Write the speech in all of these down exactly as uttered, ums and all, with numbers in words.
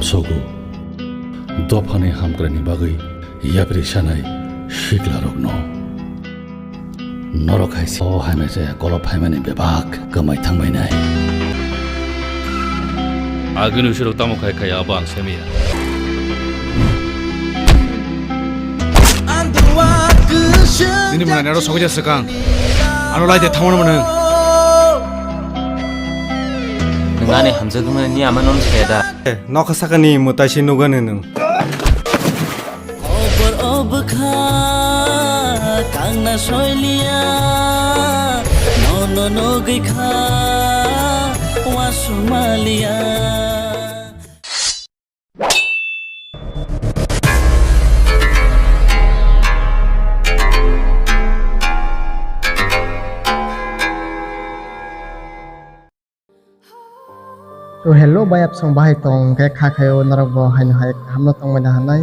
Sogo, dophani hamkraini bagwi yapri sanai siklarokno. Norok hai se o hamya jaya golop phaimani bebak kwmai thangbainai. Agini usirok tamo khai khai abo ang semiya. Nini mwnai naro sokja swkang. Ano lai de thamano mwnai. Nwng ani hamjak wngmani ni ama nono saya da? Nokha sakani mwtai se nugani nwng. Obor obkha kangna soiliya, nono nugwi kha wasumaliya. So hello bai, absong bahai tong khe kha khayo norok bo haino hai hamno tongmani hanai.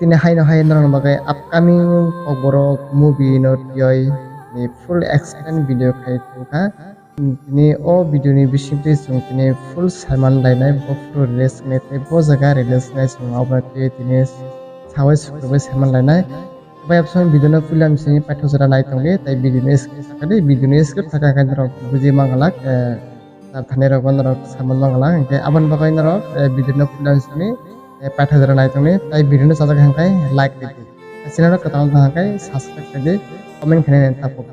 Tini haino hai norok bagwi upcoming Kokborok movie no tiyoi ni full explain video khai tongkha. Tini o video ni bisingtwi chwng tini full saiman lainai, bo phuru release wngnai tei bo jaga release wngnai chwng abo twi tini sawi sukrubwi saiman lainai. Bai absong video no puila ni simi paithago jora nai tongdi, tei video ni skip sakadi, video ni skip sakha khe norok buji mangalak, eh, tar thani rok norok saman mangalak, hingke aboni bagwi norok, eh, video no puila ni simi, eh, paithago jora nai tongdi, tei video no chajak hangkai like ridi, channel no kwtal wngkha hangkai subscribe ridi, comment khainai tapuk.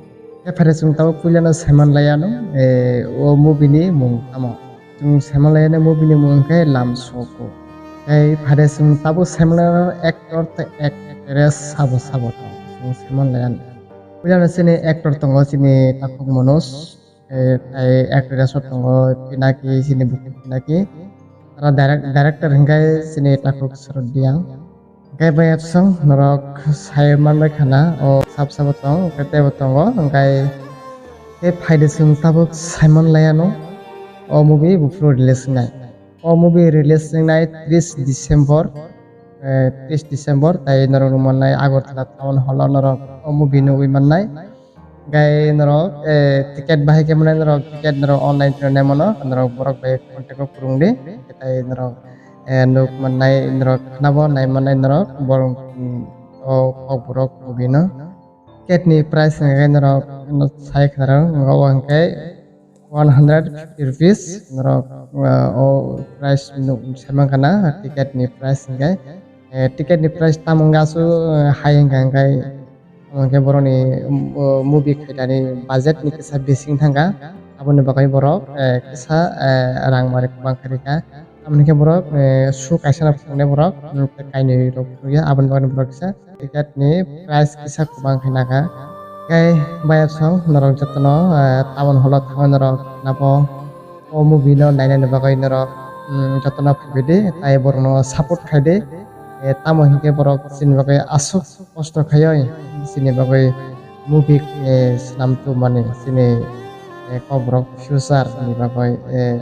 Khe phaide chwng tabuk puila no saiman laiya no, eh, o movie ni mung tamo. Chwng saimanlainai movie ni mung khe Lamsogo. Tei phaide chwng tabuk saimanlainai actor tei actress sabo sabo tong. Chwng saimanlainai. Puilano chini actor tongo chini takhuk Manoj, eh, tei actress o tongo Pinaki, chini bukhuk Pinaki. Aro direct-, director hingkhe chini takhuk Srodiyang. Hingke bai absong norok sai manbai khana, o sab sabo tong, hingke teibo tongo, hingke tei phaide chwng tabuk saiman laiano o movie buphuru release wngnai. O movie release wngnai tris December, eh, tris December, tei norok nukmannai Agartala Town Hall o norok o movie nugwi mannai. Hingke norok, eh, ticket bahai khe mwnai norok, ticket norok online twi nai mano, norok borok bai contact o kwrwng di, tei norok, eh, nuk mannai norok, khwnabo nai mannai norok, borok, mm, o Kokborok movie no. Ticket ni price hingke norok sai khna rw, obo hingke one hundred fifty rupees norok, eh, o price nuk sai mankha na, ticket ni price hingke. Eh, ticket ni price tamo wngkha aswk, eh, hai wngkha, hingkhe, hingkhe borokni, um, o, movie khaitani budget ni kisa bising thangkha, aboni bagwi borok, eh, kisa, eh, rang mari kwbang kharikha. Tamoni khe borok, eh, show kaisa no phunuknai borok, um, tei kainwi rok phunukya, aboni bagwi borok kisa ticket ni price kisa kwbang khe nakha. Tei bayapsong norok jotono, eh, tabon holo thangwi norok nabo o movie no nainani bagwi norok, mm, jotono phaibaidi, tei borokno support khaidi. Eh, tamo hinkhe borok chini bagwi aswk kosto khaiwi chini bagwi movie, eh, swnam tubumani chini, eh, Kokborok future ni bagwi, eh,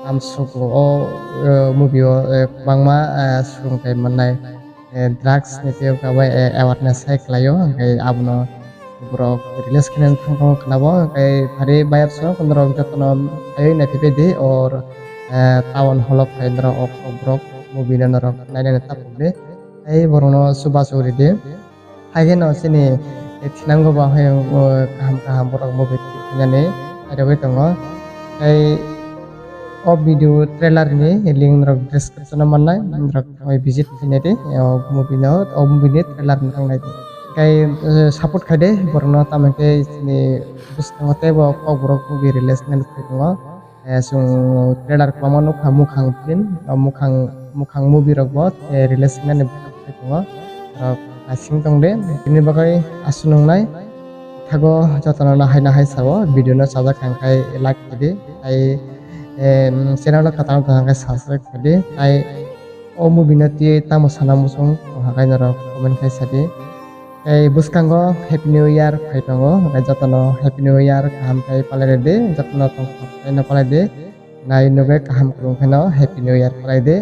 tamsukgo o, eh, movie o, eh, kwbangma, eh, swrwngthai mannai. Eh, drugs ni tei bai, eh, awareness hai khlaio, hingke abono borok release khe thang thang khwnabo, hingke phari bayapsong norok jotono phaiwi naithobaidi or, eh, town hall o phai norok o Kokborok movie no norok nainani tapukdi, tei borokno chubachu ridi. Haikhe no chini, eh, thinango ba hai, o, kaham kaham borok movie twi phainani naitugwi tongo. Tei o video trailer ni link norok description o mannai, norok thangwi visit khainai di, o movie no, o movie ni trailer no thangnaidi. Tei, eh, support khaidi borokno, tamo khe chini bwskango teibo Kokborok movie release khainani phai tongo. Eh, chwng trailer kwbangma nukha, Mukhang film, o Mukhang, Mukhang movie rokbo, eh, release wngnani bwkhak phai tongo. Norok naising tongdi, bini bagwi aswk nungnai. Thago jotono no hai no hai sao, video no chajak kha hwnkhe like khaidi, tei, eh, channel o kwtal wngkha hwnkhe subscribe khaidi, tei o movie no twiwi tamo sana muchung tongkha khe norok comment khai sadi. Tei bwskango Happy New Year phai tongo, hwnkhe jotono Happy New Year kaham khe palai rwdi, jotono tongthok khe no palai di, nai nugwi kaham kwrwng khe no Happy New Year palai di.